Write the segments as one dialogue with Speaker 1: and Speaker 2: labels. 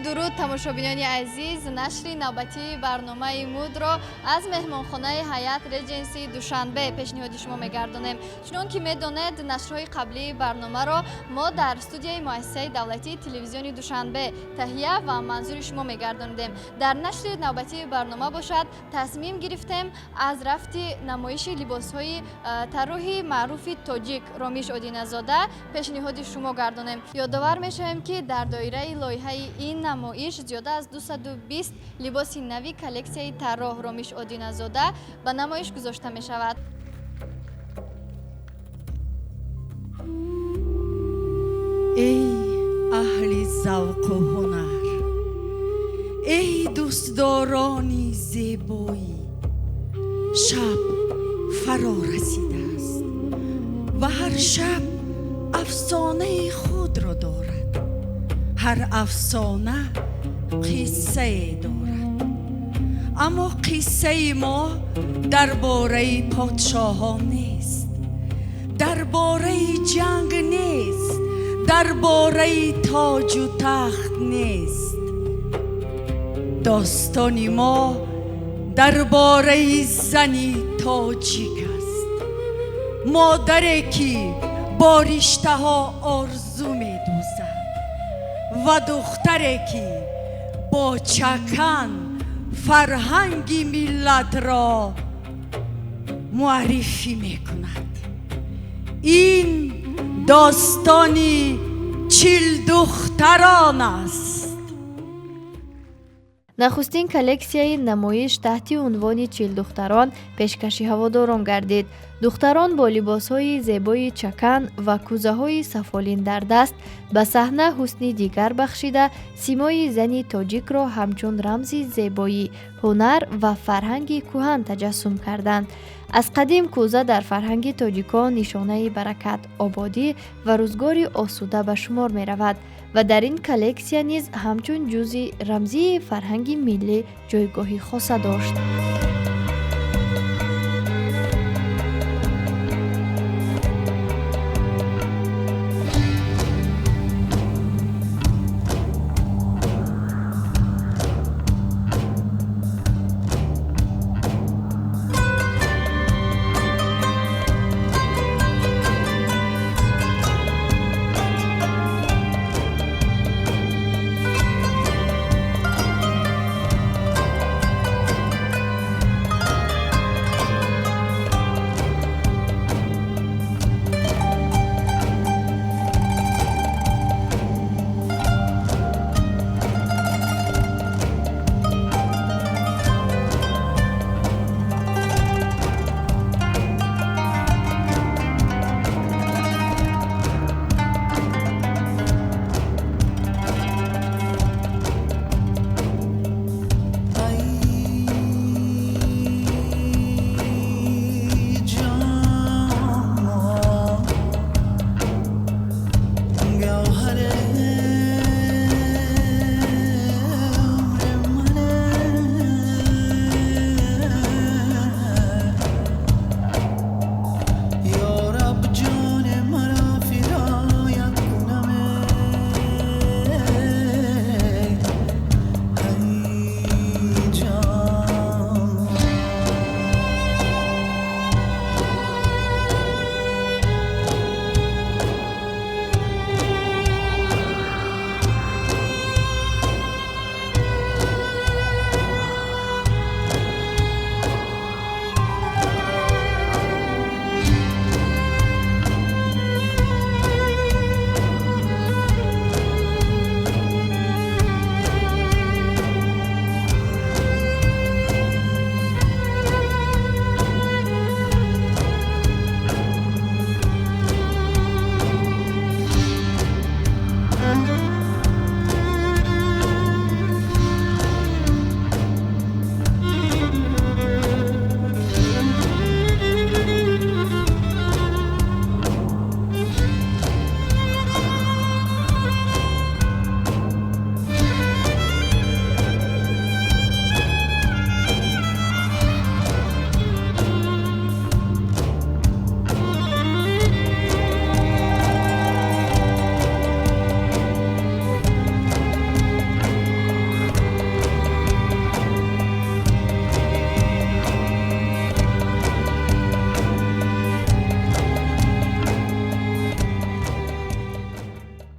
Speaker 1: Дуруд, тамошобинони азиз. Нашри навбатии барномаи мудро аз меҳмонхонаи Ҳаят Реҷенси Душанбе пешниҳоди шумо мегардонем. Чунон ки медонед, нашрҳои қаблии барномаро мо дар студияи муассисаи давлатии телевизиони Душанбе таҳия ва манзури шумо мегардонидем. Дар нашри навбатии барнома бошад, тасмим гирифтем аз рафти намоиши либосҳои тарроҳи маъруфи тоҷик Ромиш Одиназода пешниҳоди шумо гардонем. Ёдовар мешавем, ки дар доираи лоиҳаи ин намоиш зиёда аз 220 либоси нави коллексияи тарроҳ Ромиш Одиназода ба намоиш гузошта мешавад.
Speaker 2: Эй аҳли завқу ҳунар, эй дӯстдорони зебоӣ, шаб фаро расидааст ва ҳар шаб афсонаи худро дорад. Ҳар афсона қиссае дорад. Аммо қиссаи мо дар бораи подшоҳон нест, дар бораи ҷанг нест, дар бораи тоҷу тахт нест. Достони мо дар бораи зани тоҷик аст, модаре ки бо риштаҳо орзу медӯзад ва духтаре ки бо чакан фарҳанги миллатро муаррифӣ мекунад. Ин достони чилдухтарон аст.
Speaker 1: Нахустин коллексияи намоиш таҳти унвони чилдухтарон пешкаши ҳаводорон гардид. Духтарон бо либосҳои зебои чакан ва кӯзаҳои сафолин дар даст ба саҳна ҳусни дигар бахшида, симои зани тоҷикро ҳамчун рамзи зебоӣ, ҳунар ва фарҳанги кӯҳан таҷассум карданд. Аз қадим кӯза дар фарҳанги тоҷикон нишонаи баракат, ободӣ ва рӯзгори осуда ба шумор меравад ва дар ин коллексия низ ҳамчун ҷузъи рамзии фарҳанги миллӣ ҷойгоҳи хоса дошт.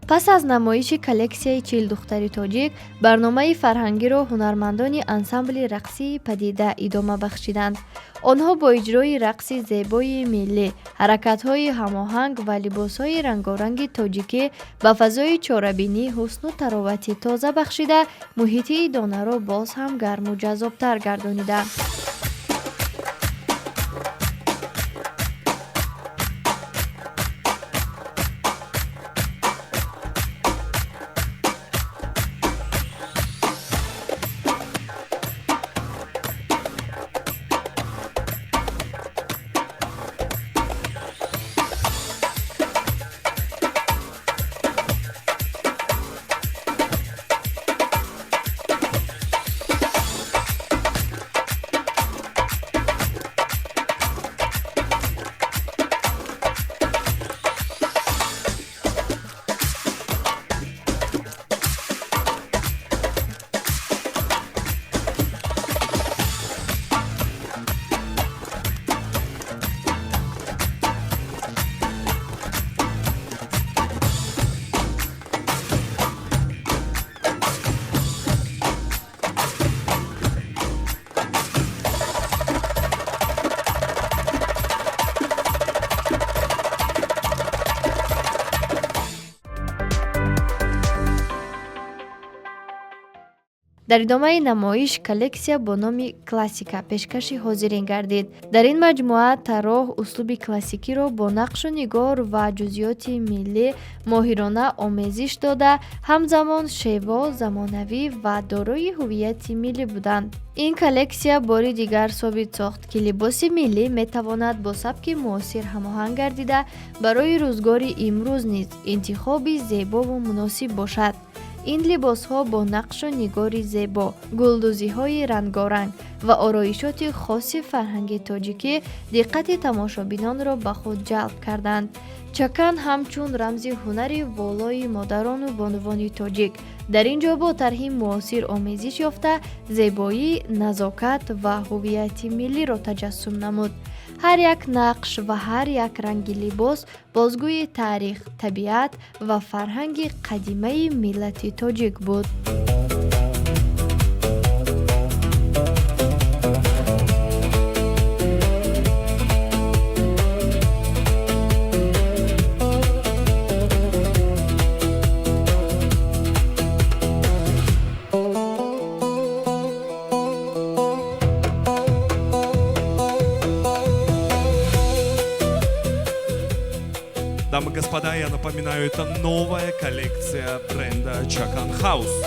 Speaker 1: Пас аз намоиши коллексияи чилдухтари тоҷик, барномаи фарҳангиро ҳунармандони ансамбли рақсии Падида идома бахшиданд. Онҳо бо иҷрои рақси зебои миллӣ, ҳаракатҳои ҳамоҳанг ва либосҳои рангоранги тоҷикӣ ба фазои чорабинӣ ҳусну таровати тоза бахшида, муҳити идонаро боз ҳам гарму ҷаззобтар гардониданд. Дар идомаи намоиш коллексия бо номи Классика пешкаши ҳозирин гардид. Дар ин маҷмӯа тарроҳ услуби классикиро бо нақшу нигор ва ҷузъиёти миллӣ моҳирона омезиш дода, ҳамзамон шево, замонавӣ ва дорои ҳуввияти миллӣ буданд. Ин коллексия бори дигар собит сохт, ки либоси миллӣ метавонад бо сабки муосир ҳамоҳанг гардида, барои рӯзгори имрӯз низ интихоби зебову муносиб бошад. Ин либосҳо бо нақшу нигори зебо, гулдӯзиҳои рангоранг ва ороишоти хоси фарҳанги тоҷикӣ диққати тамошобинонро ба худ ҷалб карданд. Чакан ҳамчун рамзи ҳунари волои модарону бонувони тоҷик дар ин ҷо бо тарҳи муосир омезиш ёфта, зебоӣ, назокат ва ҳуввияти миллиро таҷассум намуд. Ҳар як нақш ва ҳар як ранги либос бозгӯи таърих, табиат ва фарҳанги қадимаи миллати тоҷик буд.
Speaker 3: Дамы и господа, я напоминаю, это новая коллекция бренда Chakan House.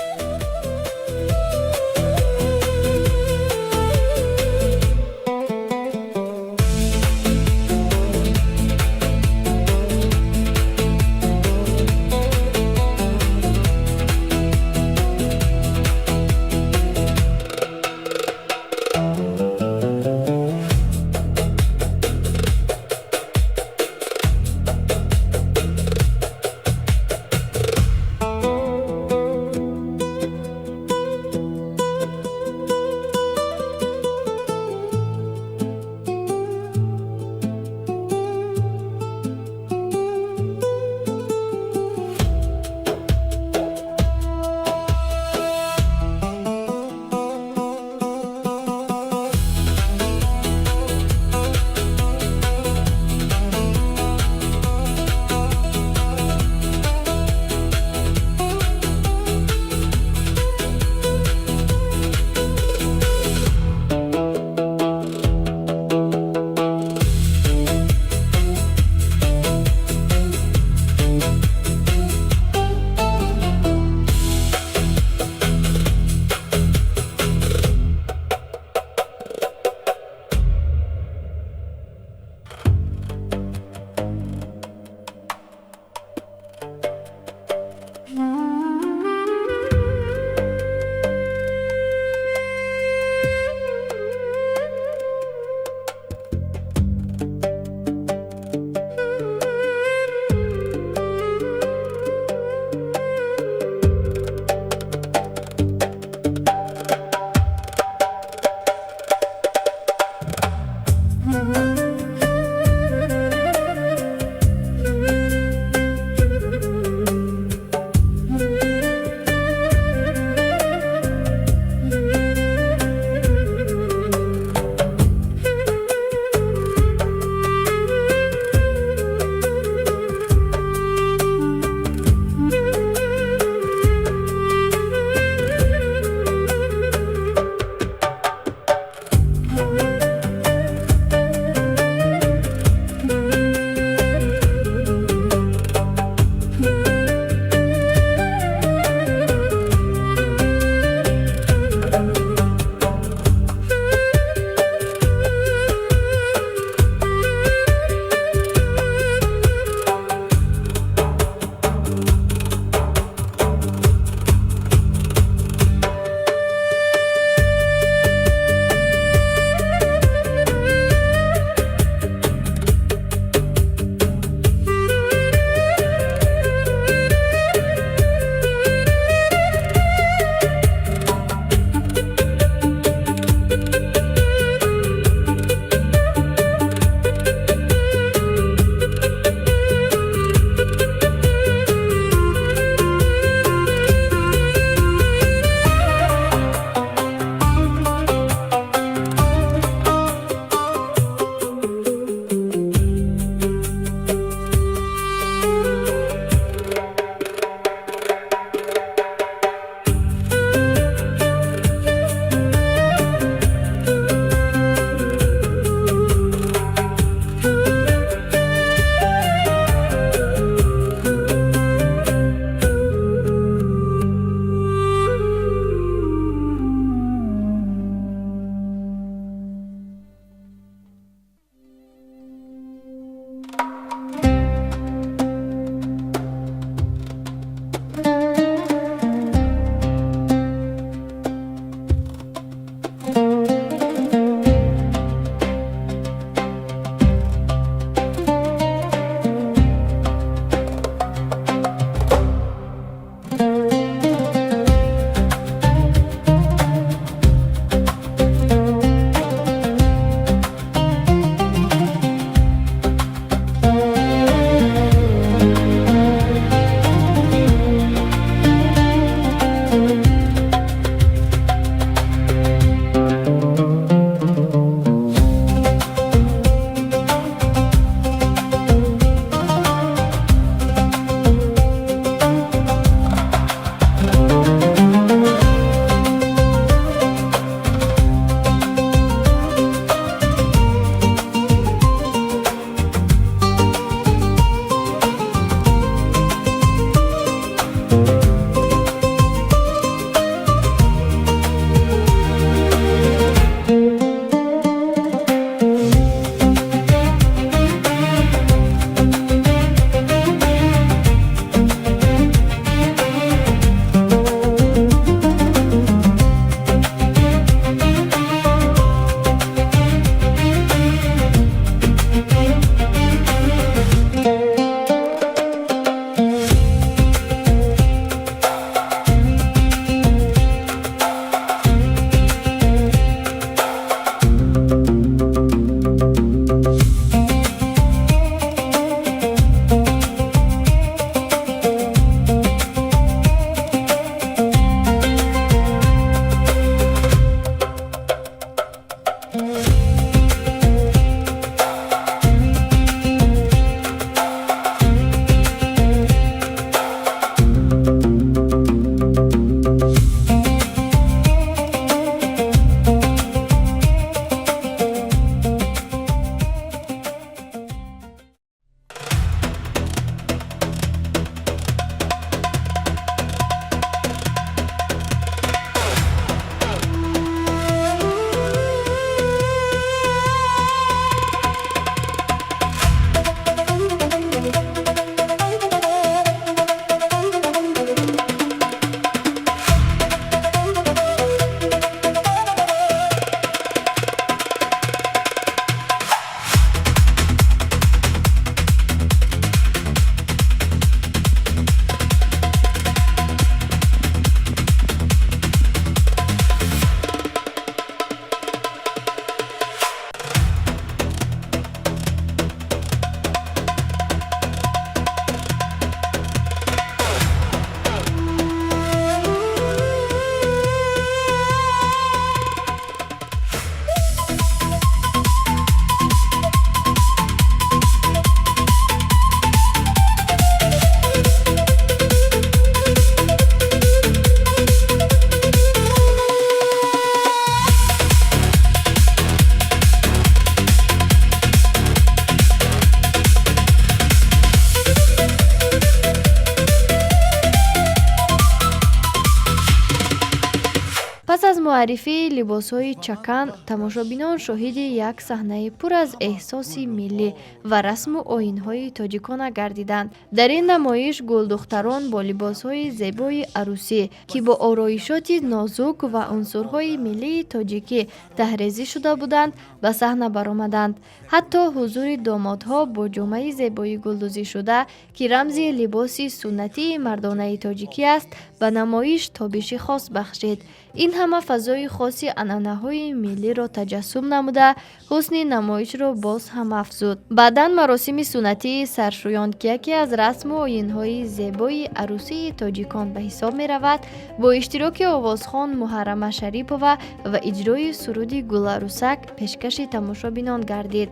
Speaker 1: Муаррифии либосҳои чакан, тамошобинон шоҳиди як саҳнаи пур аз эҳсоси миллӣ ва расму оинҳои тоҷикона гардиданд. Дар ин намоиш гулдухтарон бо либосҳои зебои арӯсӣ, ки бо ороишоти нозук ва унсурҳои миллии тоҷикӣ таҳрезӣ шуда буданд, ба саҳна баромаданд. Ҳатто ҳузури домодҳо бо ҷомаи зебои гулдӯзишуда, ки рамзи либоси суннатии мардонаи тоҷикӣ аст, ба намоиш тобиши хос бахшид. Ин ҳама фазои хоси анъанаҳои миллиро таҷассум намуда, ҳусни намоишро боз ҳам афзуд. Баъдан маросими суннатии саршӯён, ки яке аз расму оинҳои зебои арӯсии тоҷикон ба ҳисоб меравад, бо иштироки овозхон Муҳаррама Шарипова ва иҷрои суруди «Гуларӯсак» пешкаши тамошобинон гардид.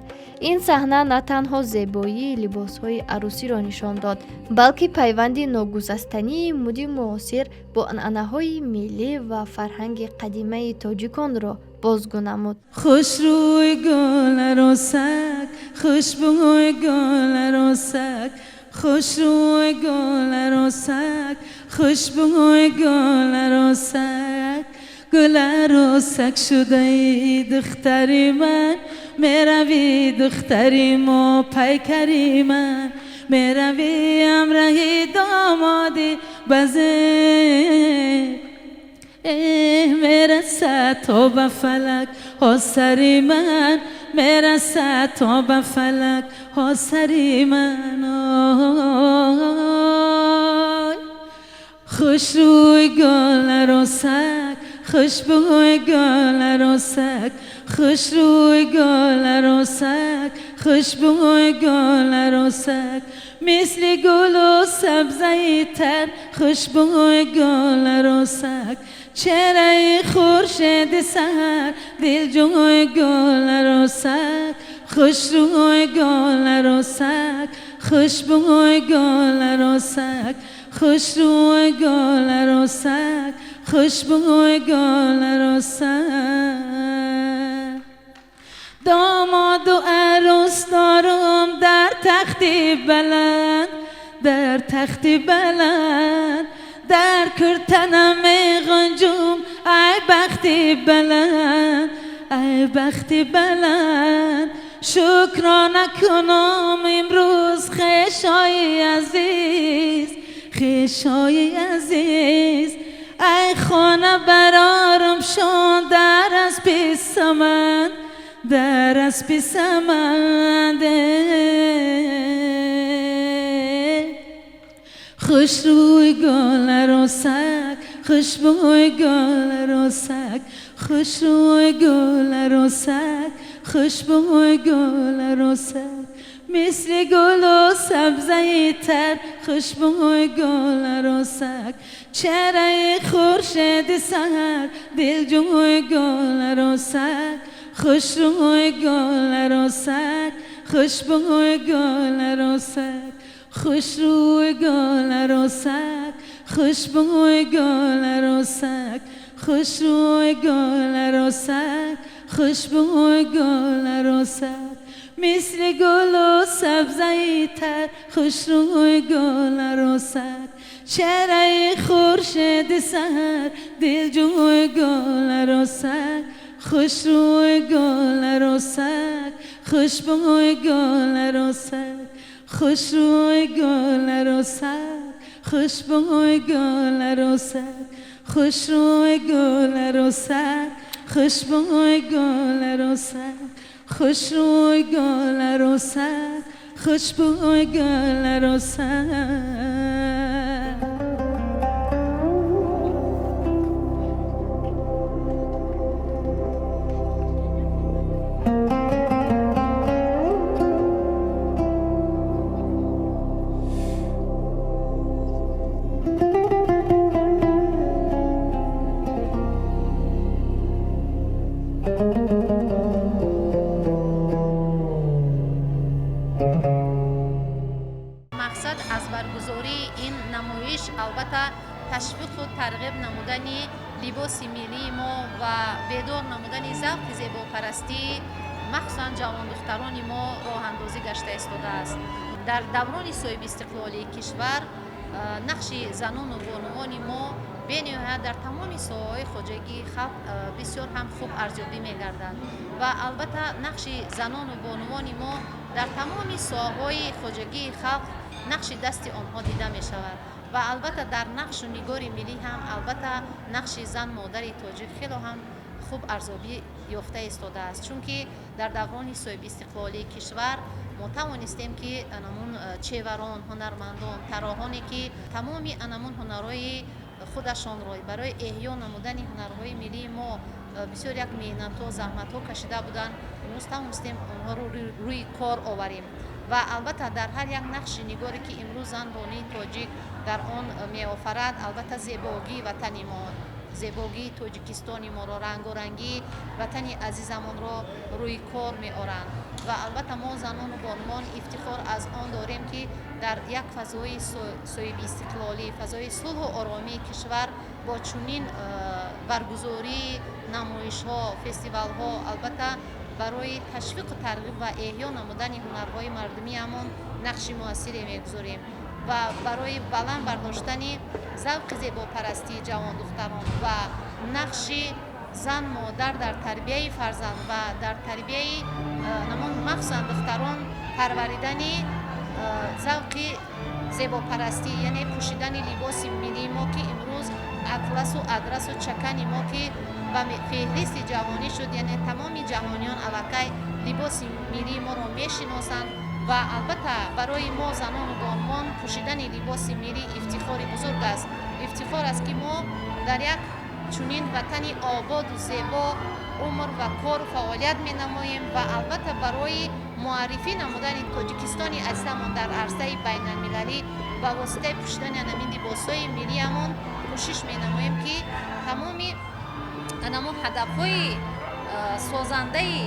Speaker 1: Ин саҳна на танҳо зебоии либосҳои арӯсиро нишон дод, балки пайванди ногусастании муди муосир бо анъанаҳои миллӣ ва фарҳанги қадимаи тоҷиконро бозгӯ намуд.
Speaker 4: Хушрӯй гуларӯсак, хушбӯй гуларӯсак, хушрӯй гуларӯсак, хушбӯй гуларӯсак, гуларӯсак шудаи духтари ман, меравӣ духтари мо пайкари ман, меравӣ ҳамраҳи домоди базе мерасад то ба фалак ҳо сари ман, мерасад то ба фалак ҳо сари ман. Хушрӯй гуларӯсак, хушбӯй гуларӯсак, хушрӯй гуларӯсак, хушбӯй гуларӯсак, мисли гулу сабзаи тар, хушбӯй гуларӯсак, чеҳраи хуршеди саҳар, дилҷӯй гуларӯсак, хушрӯй гуларӯсак, хушбӯй гуларӯсак, хушрӯй гуларӯсак, хушбӯй гуларӯсак. Домоду арӯс дорум дар тахти баланд, дар тахти баланд, дар куртанам меғунҷум, ай бахти баланд, ай бахти баланд. Шукрона кунам имрӯз хешои азиз, хешои азиз, ай хона барорам шон дар аспи саманд, дар аспи саманд. Хушрӯй гуларӯсак, хушбӯй гуларӯсак, хушрӯй гуларӯсак, хушбӯй гуларӯсак, мисли гулу сабзаи тар, хушбӯй гуларӯсак, чеҳраи хуршеди саҳар, дилҷӯй гуларӯсак, хушрӯй гуларӯсак, хушбӯй гуларӯсак, хушрӯй гуларӯсак, хушбӯй гуларӯсак, хушрӯй гуларӯсак, хушбӯй гуларӯсак, мисли гулу сабзаи тар, хушрӯй гуларӯсак, чеҳраи хуршеди саҳар, дилҷӯй гуларӯсак, хушрӯй гуларӯсак, хушбӯй гуларӯсак, хушрӯй гуларӯсак, хушбӯй гуларӯсак, хушрӯй гуларӯсак, хушбӯй гуларӯсак, хушрӯй гуларӯсак, хушбӯй гуларӯсак.
Speaker 5: Мақсад аз баргузории ин намоиш албатта ташвиқу тарғиб намудани либоси миллии мо ва бедор намудани завқи зебопарастӣ, махсусан ҷавондухтарони мо роҳандозӣ гашта истодааст. Дар даврони соҳибистиқлолии кишвар Нақши занону бонувони мо бениҳоят дар тамоми соҳаҳои хоҷагии халқ бисёр ҳам хуб арзёбӣ мегардад ва албатта нақши занону бонувони мо дар тамоми соҳаҳои хоҷагии халқ нақши дасти онҳо дида мешавад ва албатта дар нақшу нигори миллӣ ҳам албатта нақши зан модари тоҷик хело ҳам хуб арзёбӣ ёфта истодааст, чунки дар даврони соҳибистиқлолии кишвар мо тавонистем, ки анамун чеварон, ҳунармандон, тарроҳоне, ки тамоми анамун ҳунарҳои худашонро барои эҳё намудани ҳунарҳои миллии мо бисёр як меҳнатҳо, заҳматҳо кашида буданд, имрӯз тавонистем онҳоро рӯи кор оварем. Ва албатта дар ҳар як нақши нигоре, ки имрӯз зан бонии тоҷик дар он меофарад, албатта зебогии ватани мо, зебогии Тоҷикистони моро, рангорангии ватани азизамонро рӯи кор меоранд. Ва албатта мо, занону бонувон, ифтихор аз он дорем, ки дар як фазои соҳибистиқлолӣ, фазои сулҳу оромии кишвар бо чунин баргузории намоишҳо, фестивалҳо албатта барои ташвиқу тарғиб ва эҳё намудани ҳунарҳои мардумиамон нақши муассире мегузорем ва барои баланд бардоштани завқи зебопарастии ҷавондухтарон ва нақши зан модар дар тарбияи фарзанд ва дар тарбияи намон, махсусан духтарон, парваридани завқи зебопарастӣ, яъне пӯшидани либоси миллии мо, ки имрӯз атласу адрасу чакани мо, ки ба феҳристи ҷаҳонӣ шуд, яъне тамоми ҷаҳониён аллакай либоси миллии моро мешиносанд. Ва албатта барои мо, занону бонувон, пӯшидани либоси миллӣ ифтихори бузург аст. Ифтихор аст, ки мо дар як чунин ватани ободу зебо умр ва кору фаъолият менамоем ва албатта барои муаррифӣ намудани Тоҷикистони азизамон дар арсаи байналмилалӣ ба воситаи пӯшидани анамин либосҳои миллиамон кӯшиш менамоем, ки тамоми анамон ҳадафҳои созандаи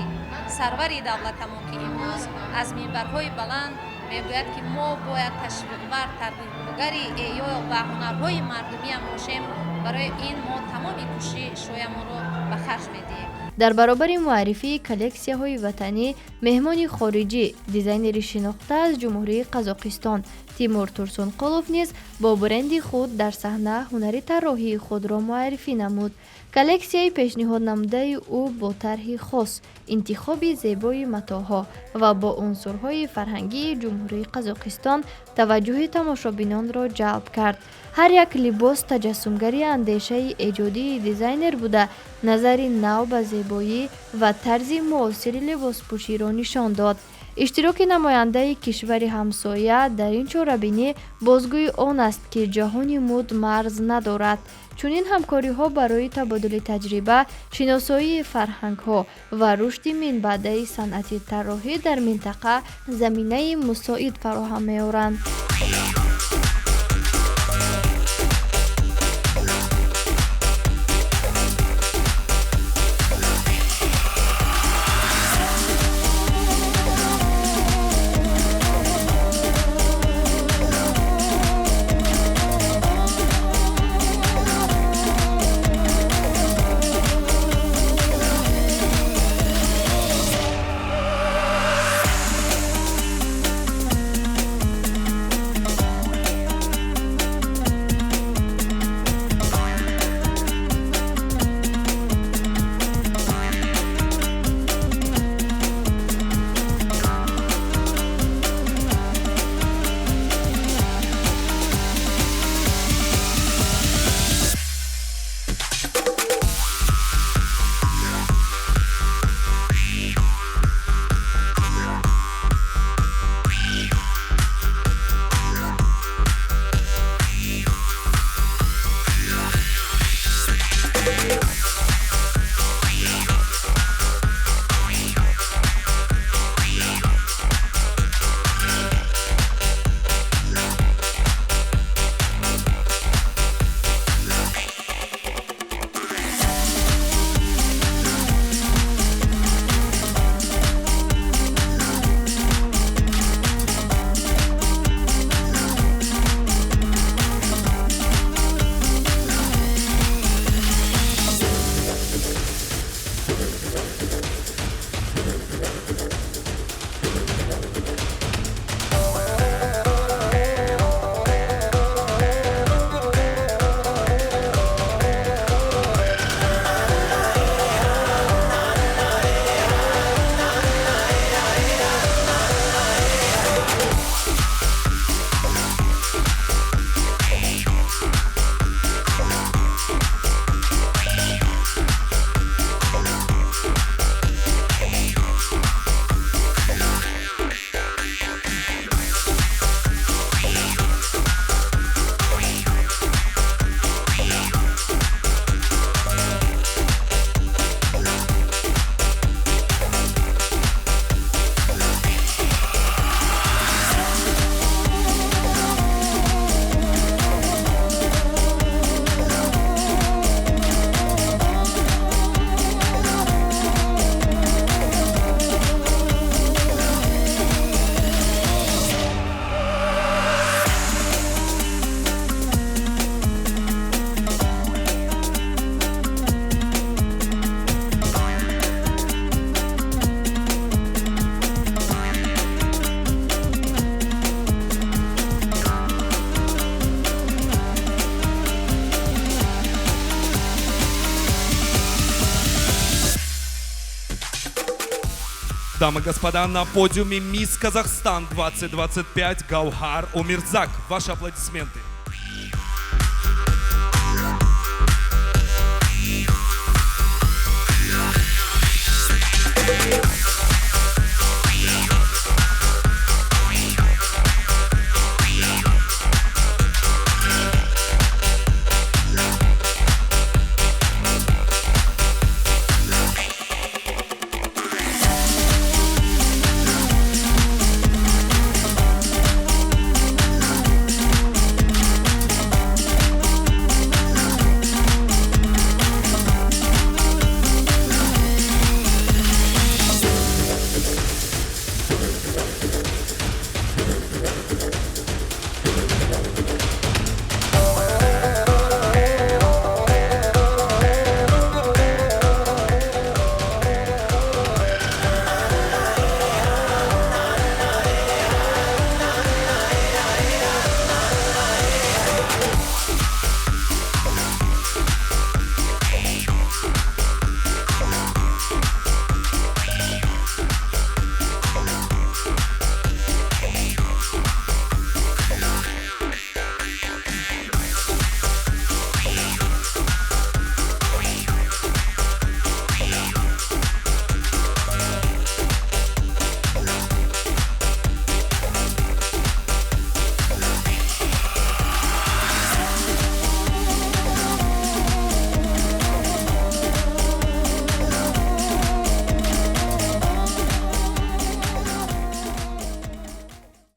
Speaker 5: сарвари давлатамон, ки имрӯз аз минбарҳои баланд мегӯяд, ки мо бояд ташвиқбар, тарғибгари эҳё ва ҳунарҳои мардумиам бошем, барои ин мо тамоми кӯшишҳоямонро ба харҷ медиҳем.
Speaker 1: Дар баробари муаррифии коллексияҳои ватанӣ, меҳмони хориҷӣ, дизайнери шинохта аз Ҷумҳурии Қазоқистон Тимур Турсунқулов низ бо бренди худ дар саҳна ҳунари тарроҳии худро муаррифӣ намуд. Коллексияи пешниҳоднамудаи ӯ бо тарҳи хос, интихоби зебои матоъҳо ва бо унсурҳои фарҳангии Ҷумҳурии Қазоқистон таваҷҷӯҳи тамошобинонро ҷалб кард. Ҳар як либос таҷассумгари андешаи эҷодии дизайнер буда, назари нав ба зебоӣ ва тарзи муосири либоспӯширо нишон дод. Иштироки намояндаи кишвари ҳамсоя дар ин чорабинӣ бозгӯи он аст, ки ҷаҳони мӯд марз надорад. Чунин ҳамкориҳо барои табодули таҷриба, шиносоии фарҳангҳо ва рушди минбаъдаи санъати тарроҳӣ дар минтақа заминаи мусоид фароҳам меоранд.
Speaker 3: Дамы и господа, на подиуме Мисс Казахстан 2025 Гаухар Умирзак. Ваши аплодисменты.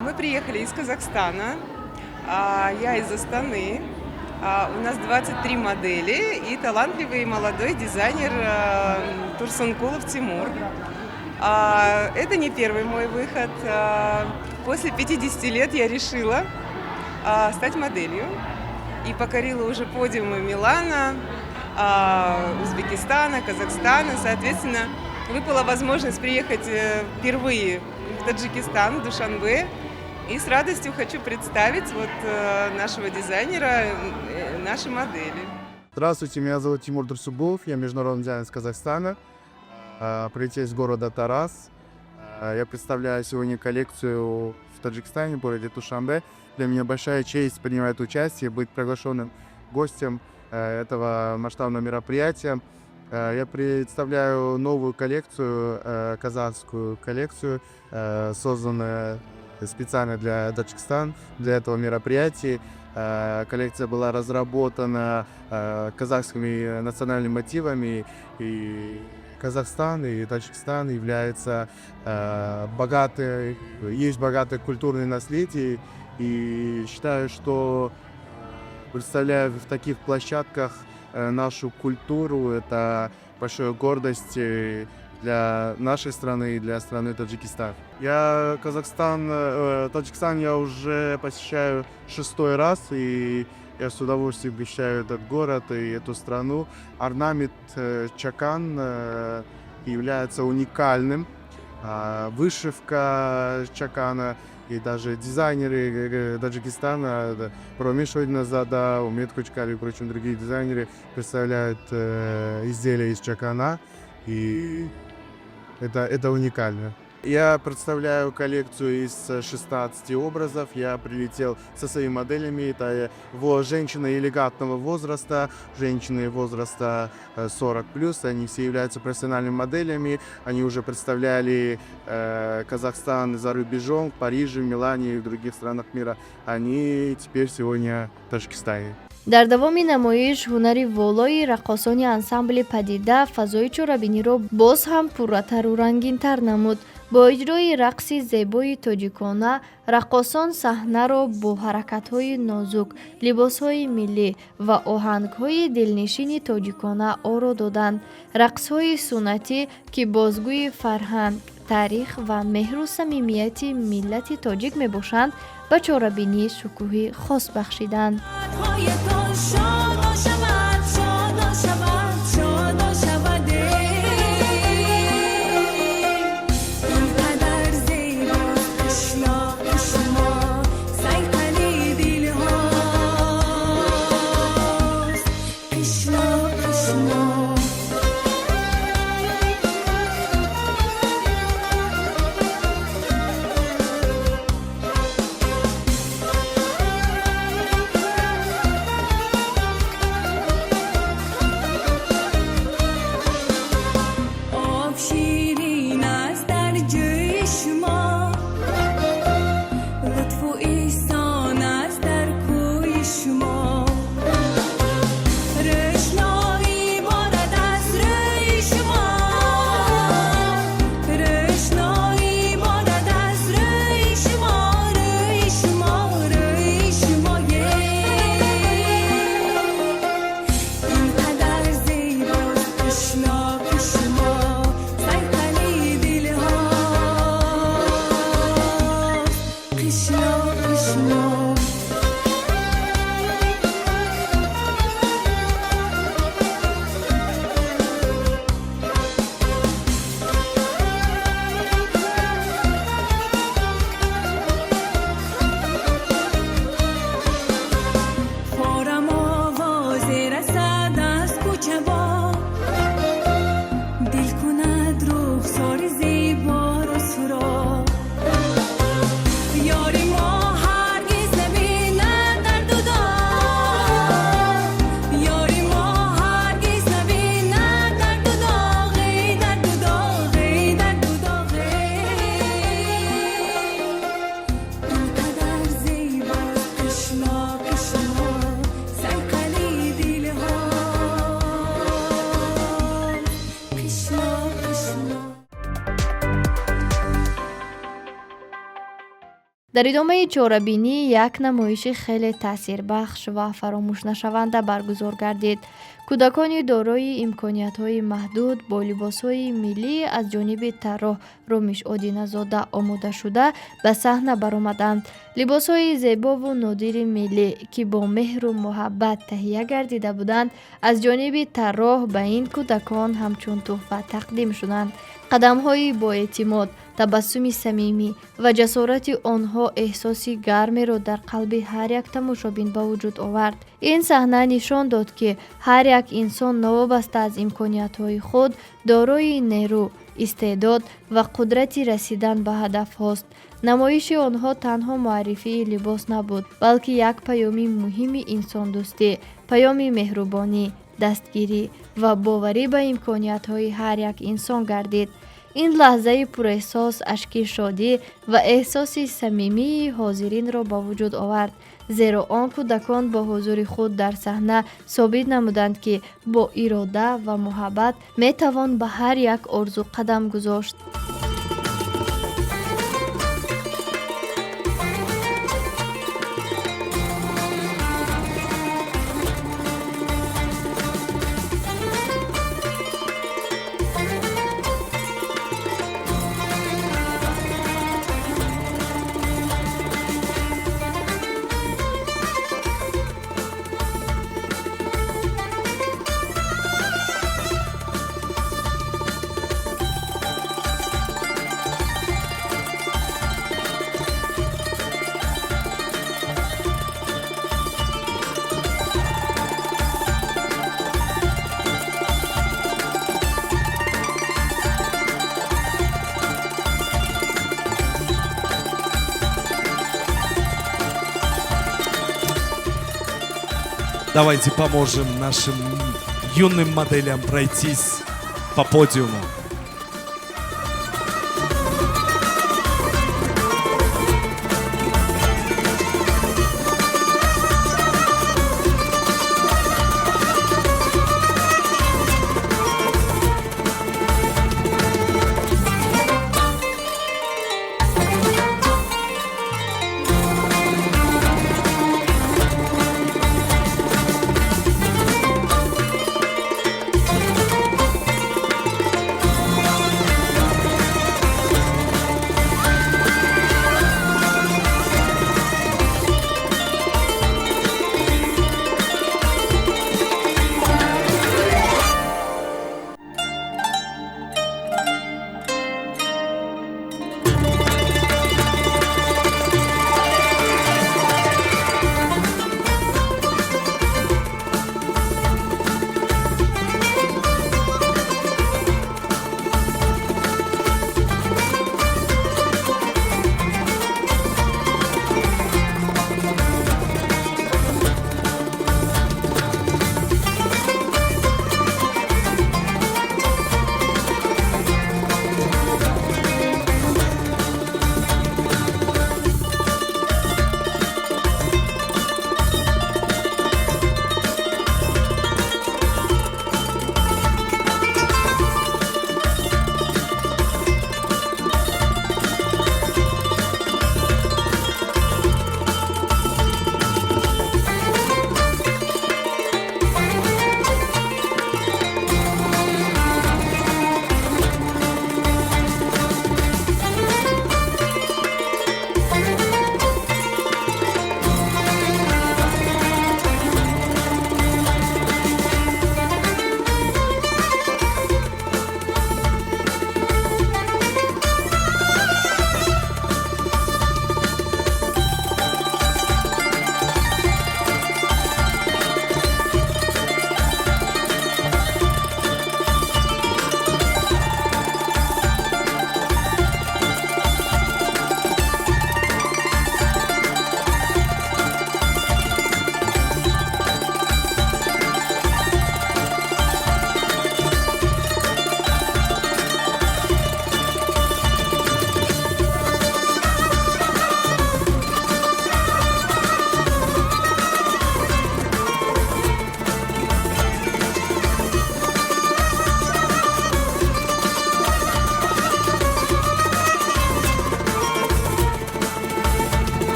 Speaker 6: Мы приехали из Казахстана, я из Астаны. У нас 23 модели и талантливый молодой дизайнер Турсункулов Тимур. Это не первый мой выход. После 50 лет я решила стать моделью и покорила уже подиумы Милана, Узбекистана, Казахстана. Соответственно, выпала возможность приехать впервые в Таджикистан, в Душанбе. И с радостью хочу представить вот нашего дизайнера, наши модели.
Speaker 7: Здравствуйте, меня зовут Тимур Турсубов, я международный дизайнер из Казахстана, прилетел из города Тараз. Я представляю сегодня коллекцию в Таджикистане, в городе Душанбе. Для меня большая честь принимать участие, быть приглашенным гостем этого масштабного мероприятия. Я представляю новую коллекцию, казахскую коллекцию, созданную специально для Таджикистана, для этого мероприятия. Коллекция была разработана казахскими национальными мотивами, и Казахстан и Таджикистан являются богатые, есть богатое культурное наследие, и считаю, что, представляя в таких площадках нашу культуру, это большая гордость для нашей страны и для страны Таджикистан. Я Казахстан, Таджикистан я уже посещаю шестой раз, и я с удовольствием посещаю этот город и эту страну. Орнамент чакан является уникальным. Вышивка чакана и даже дизайнеры Таджикистана, да, Ромиш Назада, Умед Кучкари и прочие другие дизайнеры представляют изделия из чакана, и это уникально. Я представляю коллекцию из 16 образов. Я прилетел со своими моделями. Это женщины элегантного возраста, женщины возраста 40+. Они все являются профессиональными моделями. Они уже представляли Казахстан за рубежом, в Париже, в Милане и в других странах мира. Они теперь сегодня в Таджикистане.
Speaker 1: Дар давоми намоиш ҳунари волои раққосони ансамбли «Падида» фазои чорабиниро боз ҳам пурратару рангинтар намуд. Бо иҷрои рақси зебои тоҷикона раққосон саҳнаро бо ҳаракатҳои нозук, либосҳои миллӣ ва оҳангҳои дилнишини тоҷикона оро доданд. Рақсҳои суннатӣ, ки бозгӯи фарҳанг, таърих ва меҳру самимияти миллати тоҷик мебошанд, ба чорабинӣ шукӯҳи хос бахшиданд.
Speaker 4: Ҳоятон шодо шавад, шодо шавад, шодо шавад. Ин қадар зебост қишлоқи шумо, сайқали дилҳост қишлоқи шумо.
Speaker 1: Дар идомаи чорабинӣ як намоиши хеле таъсирбахш ва фаромӯшнашаванда баргузор гардид. Кӯдакони дорои имкониятҳои маҳдуд бо либосҳои миллӣ аз ҷониби тарроҳ Ромиш Одиназода омодашуда ба саҳна баромаданд. Либосҳои зебову нодири миллӣ, ки бо меҳру муҳаббат таҳия гардида буданд, аз ҷониби тарроҳ ба ин кӯдакон ҳамчун тӯҳфа тақдим шуданд. Қадамҳои боэътимод, табассуми самимӣ ва ҷасорати онҳо эҳсоси гармеро дар қалби ҳар як тамошобин ба вуҷуд овард. Ин саҳна нишон дод, ки ҳар як инсон новобаста аз имкониятҳои худ дорои нерӯ, истеъдод ва қудрати расидан ба ҳадафҳост. Намоиши онҳо танҳо муаррифии либос набуд, балки як паёми муҳими инсондӯстӣ, паёми меҳрубонӣ, дастгирӣ ва боварӣ ба имкониятҳои ҳар як инсон гардид. Ин лаҳзаи пурэҳсос ашки шодӣ ва эҳсоси самимии ҳозиринро ба вуҷуд овард, зеро он кӯдакон бо ҳузури худ дар саҳна собит намуданд, ки бо ирода ва муҳаббат метавон ба ҳар як орзу қадам гузошт.
Speaker 3: Давайте поможем нашим юным моделям пройтись по подиуму.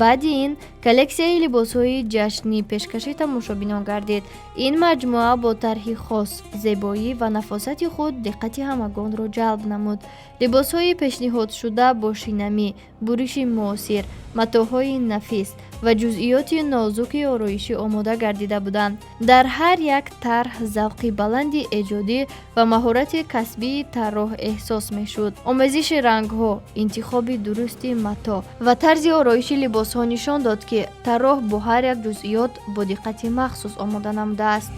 Speaker 1: Баъди ин коллексияи либосҳои ҷашнӣ пешкаши тамошобинон гардид. Ин маҷмӯа бо тарҳи хос, зебоӣ ва нафосати худ диққати ҳамагонро ҷалб намуд. Либосҳои пешниҳодшуда бо шинамӣ, буриши муосир, матоъҳои нафис ва ҷузъиёти нозуки ороишӣ омода гардида буданд. Дар ҳар як тарҳ завқи баланди эҷодӣ ва маҳорати касбии тарроҳ эҳсос мешуд. Омезиши рангҳо, интихоби дурусти матоъ ва тарзи ороиши либосҳо нишон дод, ки тарроҳ бо ҳар як ҷузъиёт бо диққати махсус омода намудааст.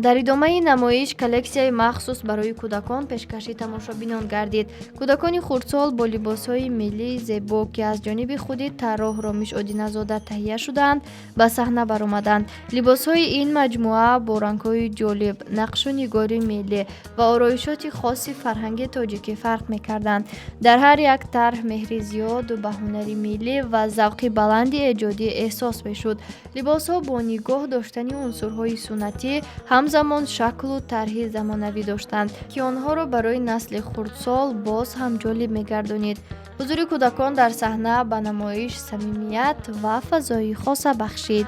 Speaker 1: Дар идомаи намоиш коллексияи махсус барои кӯдакон пешкаши тамошобинон гардид. Кӯдакони хурдсол бо либосҳои миллии зебо, ки аз ҷониби худи тарроҳ Ромиш Одиназода таҳия шудаанд, ба саҳна баромаданд. Либосҳои ин маҷмӯа бо рангҳои ҷолиб, нақшу нигори миллӣ ва ороишоти хоси фарҳанги тоҷикӣ фарқ мекарданд. Дар ҳар як тарҳ меҳри зиёд ба ҳунари миллӣ ва завқи баланди эҷодӣ эҳсос мешуд. Либосҳо бо нигоҳ доштани унсурҳои суннатӣ ҳамзамон шаклу тарҳи замонавӣ доштанд, ки онҳоро барои насли хурдсол боз ҳам ҷолиб мегардонид. Ҳузури кӯдакон дар саҳна ба намоиш самимият ва фазои хоса бахшид.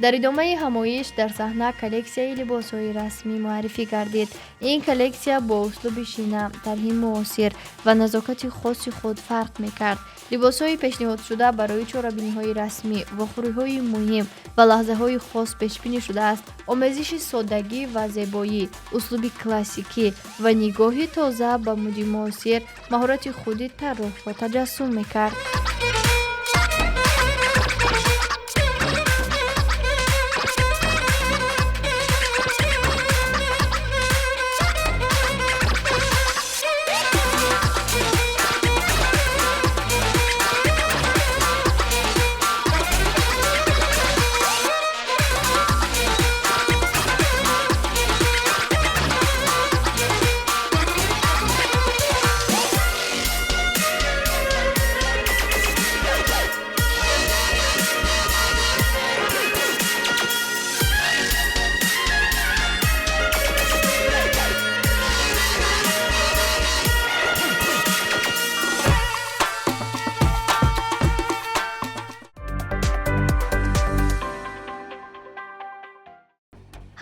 Speaker 1: Дар идомаи ҳамоиш дар саҳна коллексияи либосҳои расмӣ муаррифӣ гардид. Ин коллексия бо услуби шина, тарҳи муосир ва назокати хоси худ фарқ мекард. Либосҳои пешниҳодшуда барои чорабиниҳои расмӣ, вохӯриҳои муҳим ва лаҳзаҳои хос пешбинӣ шудааст. Омезиши соддагӣ ва зебоӣ, услуби классикӣ ва нигоҳи тоза ба муди муосир маҳорати худи тарроҳро таҷассум мекард.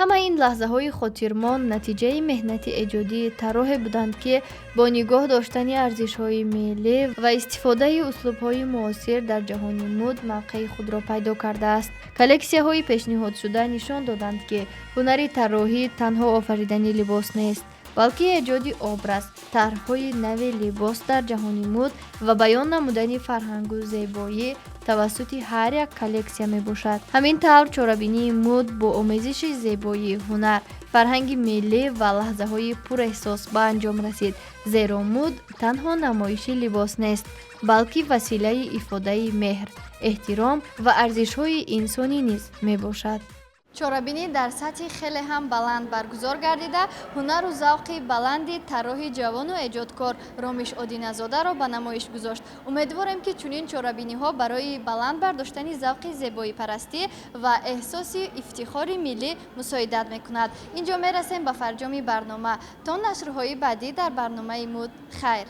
Speaker 1: Ҳамаи ин лаҳзаҳои хотирмон натиҷаи меҳнати эҷодии тарроҳе буданд, ки бо нигоҳ доштани арзишҳои миллӣ ва истифодаи услубҳои муосир дар ҷаҳони мӯд мавқеи худро пайдо кардааст. Коллексияҳои пешниҳодшуда нишон доданд, ки ҳунари тарроҳӣ танҳо офаридани либос нест, балки эҷоди образ, тарҳҳои нави либос дар ҷаҳони мӯд ва баён намудани фарҳангу зебоӣ тавассути ҳар як коллексия мебошад. Ҳамин тавр, чорабинии мӯд бо омезиши зебоӣ, ҳунар, фарҳанги миллӣ ва лаҳзаҳои пурэҳсос ба анҷом расид, зеро мӯд танҳо намоиши либос нест, балки василаи ифодаи меҳр, эҳтиром ва арзишҳои инсонӣ низ мебошад. Чорабинӣ дар сатҳи хеле ҳам баланд баргузор гардида, ҳунару завқи баланди тарроҳи ҷавону эҷодкор Ромиш Одиназодаро ба намоиш гузошт. Умедворем, ки чунин чорабиниҳо барои баланд бардоштани завқи зебоипарастӣ ва эҳсоси ифтихори миллӣ мусоидат мекунад. Ин ҷо мерасем ба фарҷоми барнома. То нашрҳои баъдӣ дар барномаи мӯд, хайр.